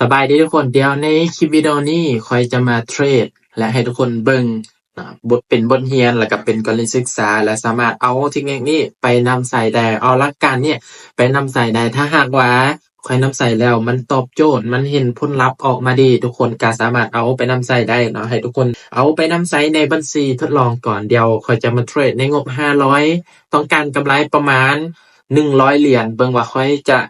ສະບາຍດີທຸກຄົນ, ດຽວໃນຄລິບວິດີໂອນີ້ຂ້ອຍຈະມາເທຣດ ແລະ ໃຫ້ທຸກຄົນເບິ່ງເນາະ ບົດ ເປັນບົດຮຽນ ແລ້ວກໍເປັນກໍລະນີສຶກສາ ແລະ ສາມາດເອົາເທັກນິກນີ້ໄປນຳໃຊ້ໄດ້, ເອົາຫຼັກການນີ້ໄປນຳໃຊ້ໄດ້. ຖ້າຫາກວ່າຂ້ອຍນຳໃຊ້ແລ້ວມັນຕອບໂຈດ, ມັນເຫັນຜົນລັບອອກມາດີ, ທຸກຄົນກໍສາມາດເອົາໄປນຳໃຊ້ໄດ້ເນາະ, ໃຫ້ທຸກຄົນເອົາໄປນຳໃຊ້ໃນບັນຊີທົດລອງກ່ອນ. ດຽວຂ້ອຍຈະມາເທຣດໃນງົບຫ້າຮ້ອຍ, ຕ້ອງການກຳໄລປະມານໜຶ່ງຮ້ອຍຫຼຽນ, ເບິ່ງວ່າຂ້ອຍຈະ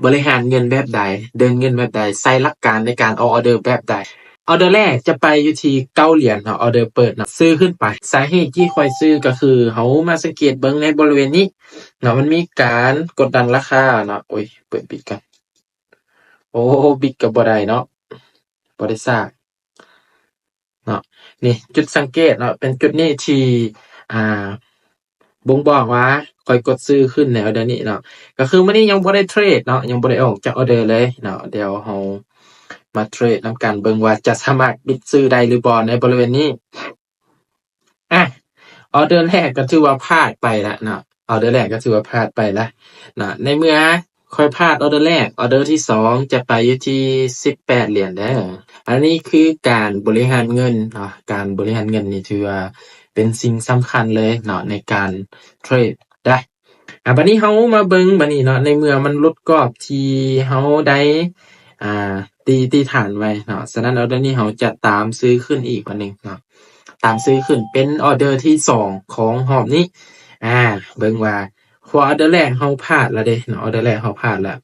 ບໍລິຫານເງິນແບບໃດ, ເດີນເງິນແບບໃດ, ໃຊ້ຫຼັກການໃນການອອກອອເດີແບບໃດ. ອອເດີແລກຈະໄປຢູ່ທີ່ເກົ້າຫຼຽນເນາະ, ອອເດີເປີດເນາະ, ຊື້ຂຶ້ນໄປ. ສາເຫດທີ່ຂ້ອຍຊື້ກໍຄືເຮົາມາສັງເກດເບິ່ງໃນບໍລິເວນນີ້ເນາະ, ມັນມີການກົດດັນລາຄາເນາະ. ໂອ້ຍ ເປີດບິດກ່ອນ. ໂອ້ ບິດກໍບໍ່ໄດ້ເນາະ, ບໍ່ໄດ້ສາກ ເນາະ. ນີ້ຈຸດສັງເກດເນາະ, ເປັນຈຸດນີ້ທີ່ ອ່າ ບົ່ງບອກວ່າຂ້ອຍກົດຊື້ຂຶ້ນໃນອອເດີນີ້ເນາະ, ກໍຄືມື້ນີ້ຍັງບໍ່ໄດ້ເທຣດເນາະ, ຍັງບໍ່ໄດ້ອອກຈາກອອເດີເລີຍເນາະ. ດຽວເຮົາມາເທຣດນຳກັນເບິ່ງວ່າຈະສາມາດປິດຊື້ໄດ້ຫຼືບໍ່ໃນບໍລິເວນນີ້. ອ່ະ ອອເດີແລກກໍຖືວ່າພາດໄປລະເນາະ, ອອເດີແລກກໍຖືວ່າພາດໄປລະເນາະ. ໃນເມື່ອຂ້ອຍພາດອອເດີແລກ, ອອເດີທີສອງຈະໄປຢູ່ທີ່ສິບແປດຫຼຽນເດີ. ອັນນີ້ຄືການບໍລິຫານເງິນເນາະ, ການບໍລິຫານເງິນນີ້ຖືວ່າເປັນສິ່ງສຳຄັນເລີຍເນາະ ໃນການເທຣດໄດ໋. ອ່າ ບັດນີ້ເຮົາມາເບິ່ງບັດນີ້ເນາະ, ໃນເມື່ອມັນຫຼຸດກອບທີ່ເຮົາໄດ້ ອ່າ ຕີ ຕີຖານໄວ້ເນາະ, ສະນັ້ນອອເດີນີ້ເຮົາຈະຕາມຊື້ຂຶ້ນອີກບັດໜຶ່ງເນາະ, ຕາມຊື້ຂຶ້ນເປັນອອເດີທີສອງຂອງຮອບນີ້. ອ່າ ເບິ່ງວ່າ ເພາະອອເດີແລກເຮົາພາດແລ້ວເດ້ເນາະ, ອອເດີແລກເຮົາພາດແລ້ວ.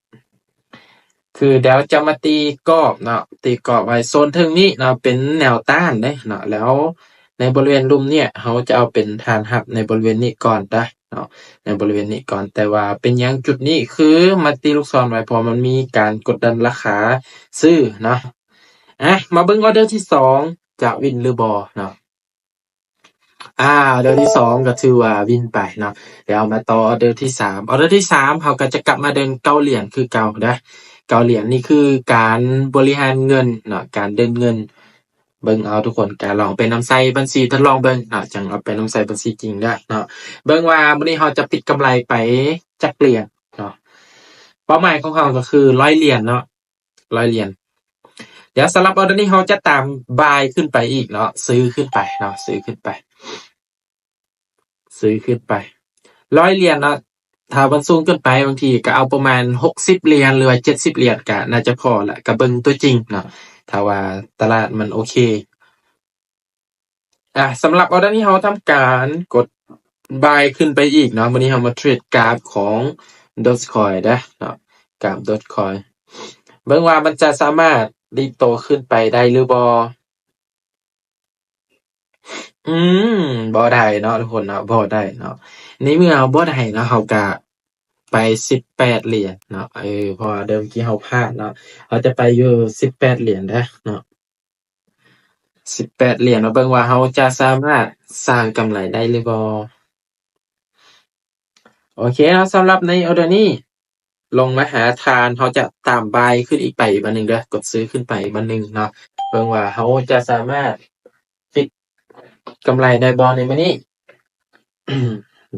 ຄືດຽວຈະມາຕີກອບເນາະ, ຕີກອບໄວ້ໂຊນເທິງນີ້ເນາະ ເປັນແນວຕ້ານເດ້ເນາະ, ແລ້ວໃນບໍລິເວນລຸ່ມນີ້ເຮົາຈະເອົາເປັນຖານຮັບໃນບໍລິເວນນີ້ກ່ອນເດີເນາະ, ໃນບໍລິເວນນີ້ກ່ອນ. ແຕ່ວ່າເປັນຫຍັງຈຸດນີ້ຄືມາຕີລູກສອນໄວ້? ເພາະມັນມີການກົດດັນລາຄາຊື້ເນາະ. ອ່ະ ມາເບິ່ງອອເດີທີສອງ ຈະວິນຫຼືບໍ່ເນາະ. ອ່າ ອອເດີທີສອງກໍຖືວ່າວິນໄປເນາະ. ແລ້ວມາຕໍ່ອອເດີທີສາມ, ອອເດີທີສາມເຮົາກໍຈະກັບມາເດີນເກົ້າຫຼຽນຄືເກົ່າເດີ. ເກົ້າຫຼຽນນີ້ຄືການບໍລິຫານເງິນເນາະ, ການເດີນເງິນ. ເບິ່ງເອົາທຸກຄົນ, ກໍລອງໄປນຳໃຊ້ບັນຊີທົດລອງເບິ່ງເນາະ, ຈັ່ງເອົາໄປນຳໃຊ້ບັນຊີຈິງໄດ້ເນາະ. ເບິ່ງວ່າມື້ນີ້ເຮົາຈະປິດກຳໄລໄປຈັກຫຼຽນເນາະ. ເປົ້າໝາຍຂອງເຮົາກໍຄືຮ້ອຍຫຼຽນເນາະ. ຮ້ອຍຫຼຽນ. ດຽວສຳລັບອອເດີນີ້ເຮົາຈະຕາມບາຍຂຶ້ນໄປອີກເນາະ, ຊື້ຂຶ້ນໄປເນາະ, ຊື້ຂຶ້ນໄປ ຊື້ຂຶ້ນໄປ ຮ້ອຍຫຼຽນເນາະ. ຖ້າມັນສູງເກີນໄປ ບາງທີກໍເອົາປະມານຫົກສິບຫຼຽນ ຫຼືວ່າເຈັດສິບຫຼຽນ ກໍໜ້າຈະພໍລະ, ກໍເບິ່ງຕົວຈິງເນາະ, ຖ້າວ່າຕະຫຼາດມັນໂອເຄ. ອ່າ ສຳລັບອອເດີນີ້ເຮົາທຳການກົດບາຍຂຶ້ນໄປອີກເນາະ. ມື້ນີ້ເຮົາມາເທຣດກາຟຂອງໂດຈຄອຍເດີເນາະ, ກາຟໂດຈຄອຍ ເບິ່ງວ່າມັນຈະສາມາດດີດໂຕຂຶ້ນໄປໄດ້ຫຼືບໍ່. ອືມ ບໍ່ໄດ້ເນາະທຸກຄົນເນາະ, ບໍ່ໄດ້ເນາະ. ໃນເມື່ອບໍ່ໄດ້ເນາະ, ເຮົາກະໄປສິບແປດຫຼຽນເນາະ. ເອີ ເພາະວ່າເດີມກີ້ເຮົາພາດເນາະ, ເຮົາຈະໄປຢູ່ສິບແປດຫຼຽນເດີເນາະ. ສິບແປດຫຼຽນ ມາເບິ່ງວ່າເຮົາຈະສາມາດສ້າງກຳໄລໄດ້ຫຼືບໍ່. ໂອເຄເນາະ, ສຳລັບໃນອອເດີນີ້ ລົງມາຫາຖານ ເຮົາຈະຕາມບາຍຂຶ້ນອີກໄປອີກບາດໜຶ່ງເດີ, ກົດຊື້ຂຶ້ນໄປອີກບາດໜຶ່ງເນາະ. ເບິ່ງວ່າເຮົາຈະສາມາດປິດກຳໄລໄດ້ບໍ່ໃນມື້ນີ້.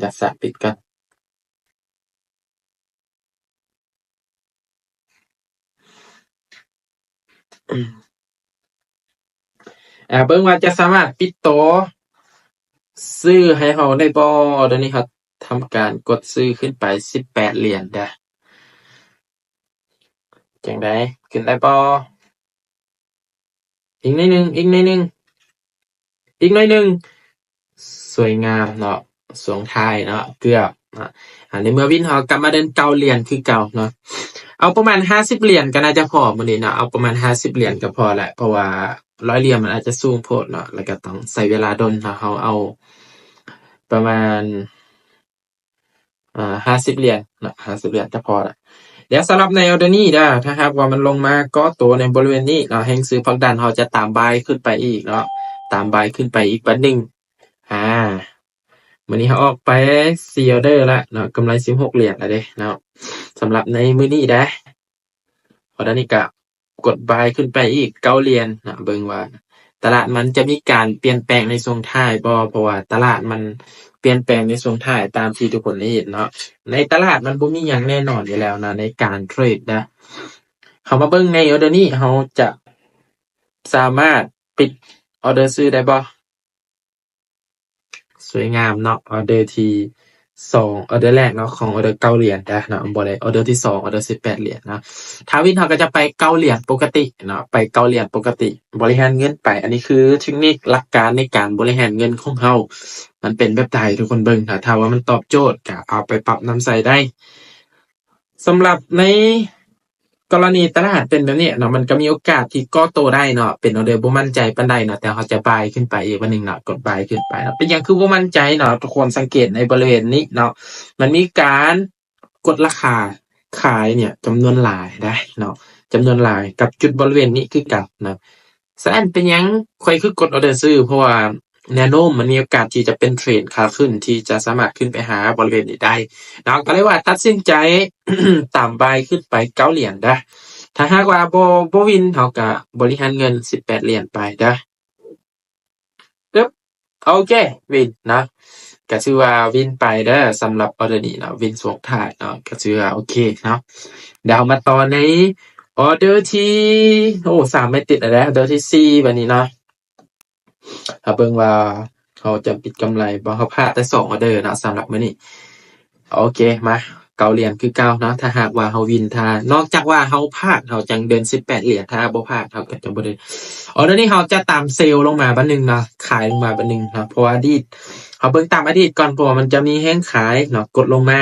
ດຽວສະປິດກ່ອນ. ອ່າ ເບິ່ງວ່າຈະສາມາດປິດໂຕຊື້ໃຫ້ເຮົາໄດ້ບໍ່. ດຽວນີ້ເຮົາທຳການກົດຊື້ຂຶ້ນໄປສິບແປດຫຼຽນເດີ້. ຈັ່ງໃດ? ຂຶ້ນໄດ້ບໍ່? ອີກໜ້ອຍໜຶ່ງ, ອີກໜ້ອຍໜຶ່ງ, ອີກໜ້ອຍໜຶ່ງ. ສວຍງາມເນາະ, ຊ່ວງທ້າຍເນາະ, ເກືອບເນາະ. ອ່າ ໃນເມື່ອວິນເຮົາກັບມາເດີນເກົ້າຫຼຽນຄືເກົ່າເນາະ. ເອົາປະມານຫ້າສິບຫຼຽນກໍໜ້າຈະພໍມື້ນີ້ເນາະ, ເອົາປະມານຫ້າສິບຫຼຽນກໍພໍແຫຼະ, ເພາະວ່າຮ້ອຍຫຼຽນມັນອາດຈະສູງໂພດເນາະ, ແລ້ວກໍຕ້ອງໃຊ້ເວລາດົນເນາະ. ເຮົາເອົາປະມານ ອ່າ ຫ້າສິບຫຼຽນເນາະ, ຫ້າສິບຫຼຽນຈະພໍລະ. ດຽວສຳລັບໃນອອເດີນີ້ເດີ້, ຖ້າຫາກວ່າມັນລົງມາເກາະໂຕໃນບໍລິເວນນີ້ເນາະ, ແຮງຊື້ຜັກດັນ ເຮົາຈະຕາມບາຍຂຶ້ນໄປອີກເນາະ, ຕາມບາຍຂຶ້ນໄປອີກບາດໜຶ່ງ. ອ່າ ມື້ນີ້ເຮົາອອກໄປສີ່ອອເດີລະເນາະ, ກຳໄລສິບຫົກຫຼຽນລະເດ້ເນາະ. ສຳລັບໃນມື້ນີ້ເດ້ ອອເດີນີ້ກະ ກົດບາຍຂຶ້ນໄປອີກເກົ້າຫຼຽນນະ, ເບິ່ງວ່າຕະຫຼາດມັນຈະມີການປ່ຽນແປງໃນຊ່ວງທ້າຍບໍ່, ເພາະວ່າຕະຫຼາດມັນປ່ຽນແປງໃນຊ່ວງທ້າຍຕາມທີ່ທຸກຄົນໄດ້ເຫັນເນາະ. ໃນຕະຫຼາດມັນບໍ່ມີຫຍັງແນ່ນອນຢູ່ແລ້ວນະ ໃນການເທຣດນະ. ເຮົາມາເບິ່ງໃນອໍເດີນີ້ ເຮົາຈະສາມາດປິດອໍເດີຊື້ໄດ້ບໍ່? ສວຍງາມເນາະ ອໍເດີທີສອງ ອໍເດີແລກເນາະ ຂອງອໍເດີເກົ້າຫຼຽນເດີເນາະ ບໍ່ໄດ້ ອໍເດີທີສອງ ອໍເດີສິບແປດຫຼຽນເນາະ. ຖ້າວິນເຮົາກໍຈະໄປເກົ້າຫຼຽນປົກກະຕິເນາະ ໄປເກົ້າຫຼຽນປົກກະຕິ ບໍລິຫານເງິນໄປ. ອັນນີ້ຄືເທັກນິກຫຼັກການໃນການບໍລິຫານເງິນຂອງເຮົາ ມັນເປັນແບບໃດ ທຸກຄົນເບິ່ງ ຖ້າ ຖ້າວ່າມັນຕອບໂຈດ ກໍເອົາໄປປັບນຳໃຊ້ໄດ້. ສຳລັບໃນກໍລະນີຕະຫຼາດເປັນແບບນີ້ເນາະ ມັນກໍມີໂອກາດທີ່ກໍ່ໂຕໄດ້ເນາະ ເປັນອໍເດີບໍ່ໝັ້ນໃຈປານໃດເນາະ ແຕ່ເຮົາຈະບາຍຂຶ້ນໄປອີກບາດໜຶ່ງເນາະ ກົດບາຍຂຶ້ນໄປເນາະ. ເປັນຫຍັງຄືບໍ່ໝັ້ນໃຈເນາະ ທຸກຄົນສັງເກດໃນບໍລິເວນນີ້ເນາະ ມັນມີການກົດລາຄາຂາຍເນຍ ຈຳນວນຫຼາຍໄດ໋ເນາະ ຈຳນວນຫຼາຍກັບຈຸດບໍລິເວນນີ້ຄືກັນເນາະ. ສະນັ້ນເປັນຫຍັງຂ້ອຍຄືກົດອໍເດີຊື້ ເພາະວ່າແນວໂນ້ມມັນມີໂອກາດທີ່ຈະເປັນເທຣນຂາຂຶ້ນ ທີ່ຈະສາມາດຂຶ້ນໄປຫາບໍລິເວນນີ້ໄດ້ເນາະ ກໍເລີຍວ່າຕັດສິນໃຈຕາມບາຍຂຶ້ນໄປເກົ້າຫຼຽນເດີ. ຖ້າຫາກວ່າບໍ່ ບໍ່ວິນ ເຮົາກໍບໍລິຫານເງິນສິບແປດຫຼຽນໄປເດີ. ອຶບ ໂອເຄ ວິນເນາະ ກໍຖືວ່າວິນໄປເດີ ສຳລັບອໍເດີນີ້ເນາະ ວິນຊ່ວງທ້າຍເນາະ ກໍຖືວ່າໂອເຄເນາະ. ດຽວເຮົາມາຕໍ່ໃນອໍເດີທີ ໂອ້ ສາມໄມ້ຕິດແລ້ວເດີ ອໍເດີທີສີ່ບາດນີ້ເນາະ. ເຮົາເບິ່ງວ່າເຮົາຈະປິດກຳໄລບໍ່ ເຮົາພາດແຕ່ສອງອໍເດີເນາະ ສຳລັບມື້ນີ້. ໂອເຄ ມາ ເກົ້າຫຼຽນຄືເກົ່າເນາະ ຖ້າຫາກວ່າເຮົາວິນ ຖ້າ ນອກຈາກວ່າເຮົາພາດ ເຮົາຈັ່ງເດີນສິບແປດຫຼຽນ ຖ້າບໍ່ພາດ ເຮົາກໍຈະບໍ່ເດີນ. ອໍເດີນີ້ເຮົາຈະຕາມເຊວລົງມາບາດໜຶ່ງເນາະ ຂາຍລົງມາບາດໜຶ່ງເນາະ ເພາະວ່າອະດີດ ເຮົາເບິ່ງຕາມອະດີດກ່ອນ ເພາະວ່າມັນຈະມີແຮງຂາຍເນາະ ກົດລົງມາ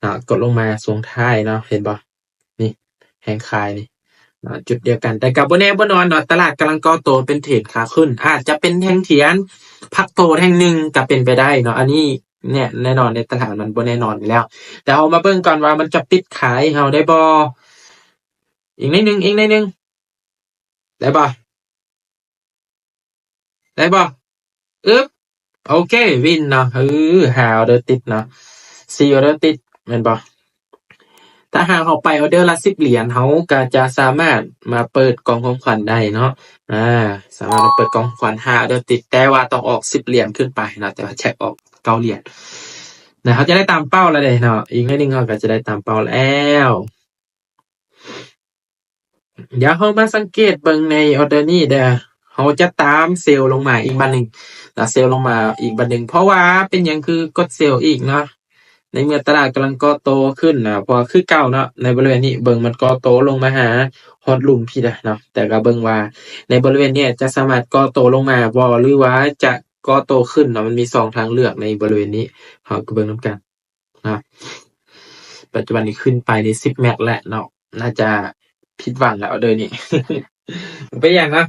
ເນາະ ກົດລົງມາຊ່ວງທ້າຍເນາະ ເຫັນບໍ່? ນີ້ ແຮງຂາຍນີ້ເນາະ ຈຸດດຽວກັນ ແຕ່ກໍບໍ່ແນ່ບໍ່ນອນເນາະ ຕະຫຼາດກຳລັງກໍ່ໂຕເປັນເທຣນຂາຂຶ້ນ ອາດຈະເປັນແທ່ງທຽນພັກໂຕແທ່ງໜຶ່ງກໍເປັນໄປໄດ້ເນາະ. ອັນນີ້ແນ່ ແນ່ນອນໃນຕະຫຼາດມັນບໍ່ແນ່ນອນຢູ່ແລ້ວ ແຕ່ເຮົາມາເບິ່ງກ່ອນວ່າມັນຈະປິດຂາຍເຮົາໄດ້ບໍ່? ອີກໜ້ອຍໜຶ່ງ ອີກໜ້ອຍໜຶ່ງ ໄດ້ບໍ່? ໄດ້ບໍ່? ອຶບ ໂອເຄ ວິນເນາະ ເອີ ຫ້າອໍເດີຕິດເນາະ ສີ່ອໍເດີຕິດ ແມ່ນບໍ່? ຖ້າຫາກເຮົາໄປອໍເດີລະສິບຫຼຽນ ເຮົາກໍຈະສາມາດມາເປີດກ່ອງຂອງຂວັນໄດ້ເນາະ ອາ ສາມາດມາເປີດກ່ອງຂອງຂວັນຫ້າອໍເດີຕິດ ແຕ່ວ່າຕ້ອງອອກສິບຫຼຽນຂຶ້ນໄປເນາະ ແຕ່ວ່າແຈັກອອກເກົ້າຫຼຽນນະ ເຮົາຈະໄດ້ຕາມເປົ້າແລ້ວເດ້ເນາະ ອີກໜ້ອຍໜຶ່ງເຮົາກໍຈະໄດ້ຕາມເປົ້າແລ້ວ. ດຽວເຮົາມາສັງເກດເບິ່ງໃນອໍເດີນີ້ເດີ ເຮົາຈະຕາມເຊວລົງມາອີກບາດໜຶ່ງນະ ເຊວລົງມາອີກບາດໜຶ່ງ ເພາະວ່າເປັນຫຍັງຄືກົດເຊວອີກເນາະ ໃນເມື່ອຕະຫຼາດກຳລັງກໍ່ໂຕຂຶ້ນນະ ເພາະວ່າຄືເກົ່າເນາະ ໃນບໍລິເວນນີ້ເບິ່ງມັນກໍ່ໂຕລົງມາຫາຮອດລຸ່ມພີ້ເດີເນາະ ແຕ່ກໍເບິ່ງວ່າໃນບໍລິເວນນີ້ຈະສາມາດກໍ່ໂຕລົງມາບໍ່ ຫຼືວ່າຈະກໍ່ໂຕຂຶ້ນເນາະ ມັນມີສອງທາງເລືອກໃນບໍລິເວນນີ້ ເຮົາກໍເບິ່ງນຳກັນ. ນະ ປັດຈຸບັນນີ້ຂຶ້ນໄປນີ້ສິບແມັດແລ້ວເນາະ ໜ້າຈະຜິດຫວັງແລ້ວເດີນີ້ ບໍ່ເປັນຫຍັງນະ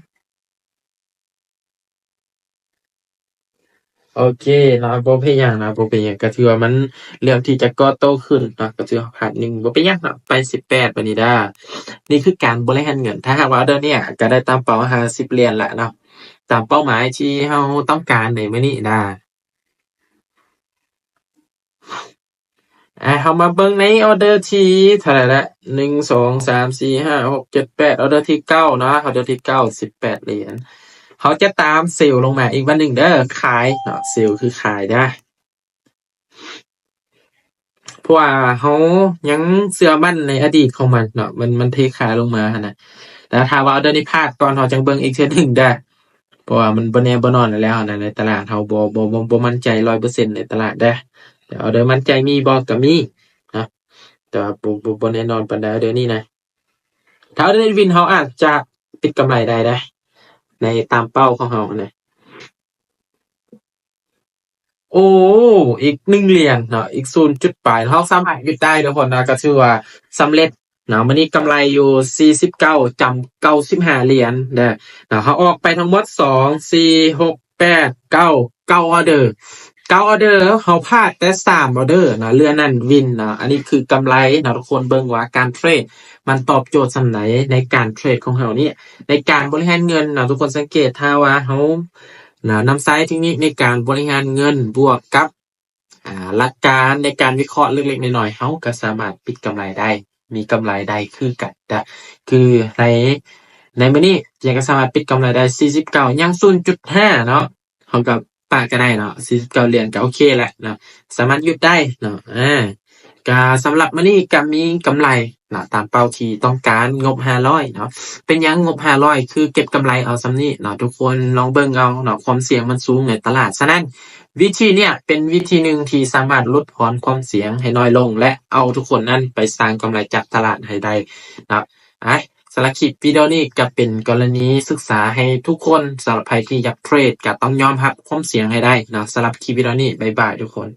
ໂອເຄເນາະ ບໍ່ເປັນຫຍັງນະ ບໍ່ເປັນຫຍັງ ກໍຖືວ່າມັນເລືອກທີ່ຈະກໍ່ໂຕຂຶ້ນເນາະ ກໍຖືວ່າພາດໜຶ່ງ ບໍ່ເປັນຫຍັງເນາະ ໄປສິບແປດບາດນີ້ດາ. ນີ້ຄືການບໍລິຫານເງິນ ຖ້າຫາກວ່າເດີນີ້ກໍໄດ້ຕາມເປົ້າຫ້າສິບຫຼຽນແລ້ວເນາະ ຕາມເປົ້າໝາຍທີ່ເຮົາຕ້ອງການໃນມື້ນີ້ດາ. ອ່າ ເຮົາມາເບິ່ງໃນອໍເດີທີເທົ່າໃດລະ ໜຶ່ງ ສອງ ສາມ ສີ່ ຫ້າ ຫົກ ເຈັດ ແປດ ອໍເດີທີເກົ້າເນາະ ອໍເດີທີເກົ້າ ສິບແປດຫຼຽນ ເຮົາຈະຕາມເຊວລົງມາອີກບາດໜຶ່ງເດີ ຂາຍເນາະ ເຊວຄືຂາຍເດີ ເພາະວ່າເຮົາຍັງເຊື່ອໝັ້ນໃນອະດີດຂອງມັນເນາະ ມັນ ມັນເທຂາຍລົງມາຫັ້ນນະ ແຕ່ຖ້າວ່າອໍເດີນີ້ພາດກ່ອນ ເຮົາຈັ່ງເບິ່ງອີກເທື່ອໜຶ່ງເດີ ເພາະວ່າມັນບໍ່ແນ່ບໍ່ນອນແລ້ວນະ ໃນຕະຫຼາດເຮົາບໍ່ ບໍ່ ບໍ່ ບໍ່ໝັ້ນໃຈຮ້ອຍເປີເຊັນໃນຕະຫຼາດເດີ ແຕ່ອໍເດີໝັ້ນໃຈມີບໍ່ ກໍມີນະ ແຕ່ວ່າບໍ່ ບໍ່ ບໍ່ແນ່ນອນປານໃດເດີນີ້ນະ. ຖ້າເດີນີ້ວິນ ເຮົາອາດຈະປິດກຳໄລໄດ້ເດ້ ໃນຕາມເປົ້າຂອງເຮົານະ. ໂອ້ ອີກໜຶ່ງຫຼຽນເນາະ ອີກສູນຈຸດປາຍ ເຮົາສາມາດຢຸດໄດ້ທຸກຄົນນະ ກໍຖືວ່າສຳເລັດເນາະ. ມື້ນີ້ກຳໄລຢູ່ສີ່ສິບເກົ້າ ຈຳເກົ້າສິບຫ້າຫຼຽນເດີເນາະ. ເຮົາອອກໄປທັງໝົດສອງ ສີ່ ຫົກ ແປດ ເກົ້າ ເກົ້າອໍເດີ ເກົ້າອໍເດີ ເຮົາພາດແຕ່ສາມອໍເດີເນາະ ເຫຼືອນັ້ນວິນເນາະ. ອັນນີ້ຄືກຳໄລເນາະ ທຸກຄົນເບິ່ງວ່າການເທຣດມັນຕອບໂຈດສ່ຳໃດໃນການເທຣດຂອງເຮົານີ້ ໃນການບໍລິຫານເງິນເນາະ. ທຸກຄົນສັງເກດຖ້າວ່າເຮົານະ ນຳໃຊ້ເທັກນິກໃນການບໍລິຫານເງິນ ບວກກັບ ອ່າ ຫຼັກການໃນການວິເຄາະເລັກໆນ້ອຍໆ ເຮົາກໍສາມາດປິດກຳໄລໄດ້ ມີກຳໄລໄດ້ຄືກັນນະ. ຄືໃນ ໃນມື້ນີ້ ເຈກໍສາມາດປິດກຳໄລໄດ້ສີ່ສິບເກົ້າ ຍັງສູນຈຸດຫ້າເນາະ ເຮົາກໍປະກໍໄດ້ເນາະ ສີ່ສິບເກົ້າຫຼຽນກໍໂອເຄແຫຼະເນາະ ສາມາດຢຸດໄດ້ເນາະ. ອາ ກະສຳລັບມື້ນີ້ກະມີກຳໄລເນາະ ຕາມເປົ້າທີ່ຕ້ອງການ ງົບຫ້າຮ້ອຍເນາະ. ເປັນຫຍັງງົບຫ້າຮ້ອຍຄືເກັບກຳໄລເອົາສ່ຳນີ້ເນາະ ທຸກຄົນລອງເບິ່ງເອົາເນາະ ຄວາມສ່ຽງມັນສູງໃນຕະຫຼາດ. ສະນັ້ນ ວິທີເນີ້ຍເປັນວິທີໜຶ່ງທີ່ສາມາດຫຼຸດຜ່ອນຄວາມສ່ຽງໃຫ້ນ້ອຍລົງ ແລະ ເອົາທຸກຄົນນັ້ນໄປສ້າງກຳໄລຈາກຕະຫຼາດໃຫ້ໄດ້ເນາະ. ອ່ະ ສຳລັບຄລິບວິດີໂອນີ້ກະເປັນກໍລະນີສຶກສາໃຫ້ທຸກຄົນ ສຳລັບໃຜທີ່ຢາກເທຣດກະຕ້ອງຍອມຮັບຄວາມສ່ຽງໃຫ້ໄດ້ເນາະ. ສຳລັບຄລິບວິດີໂອນີ້ ບາຍບາຍທຸກຄົນ.